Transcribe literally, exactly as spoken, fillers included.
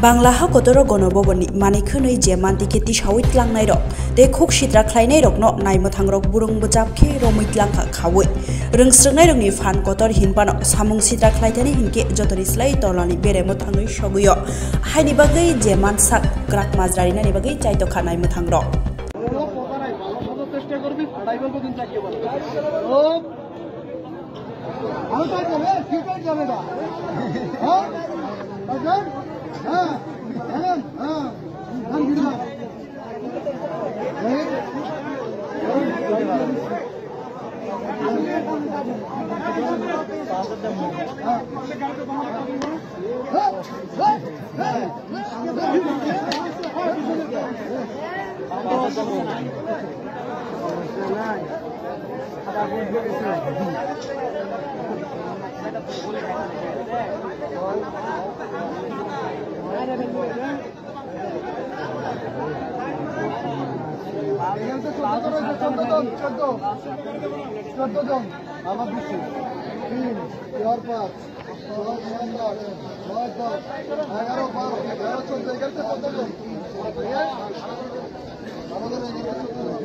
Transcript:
Bangla ha kotoro Gono Bobon ni manwi khwnwi je manti khe tisaui tlangnairok tei khuk sitra khlainairokno naimwthangrok burung bwchap khe romwi tlangkha khaui. Rwngsrwngnairokni phan kotor hinphano samung sitra khlaithani hinkhe jotoni slai torlani bere mwthangwi sogwio. Haini bagwi je mansak kwrak majra rinani bagwi chaitokha naimwthangrok. আরো টাইট হবে, কি টাইট যাবে না? হ্যাঁ? বাজার? হ্যাঁ, হ্যাঁ, হ্যাঁ। ধান ঘিরে দাও। হ্যাঁ। হ্যাঁ। হ্যাঁ। এখানে তো চোদ্দ জন আছে, চোদ্দ জন, চোদ্দ। চোদ্দ জন। আবার দিচ্ছি। তিন, চার, পাঁচ, ছয়, সাত, আট, নয়, দশ, এগারো, বারো, তেরো, চোদ্দ, এখানে তো চোদ্দ জন। আমাদের এখানে চোদ্দ জন।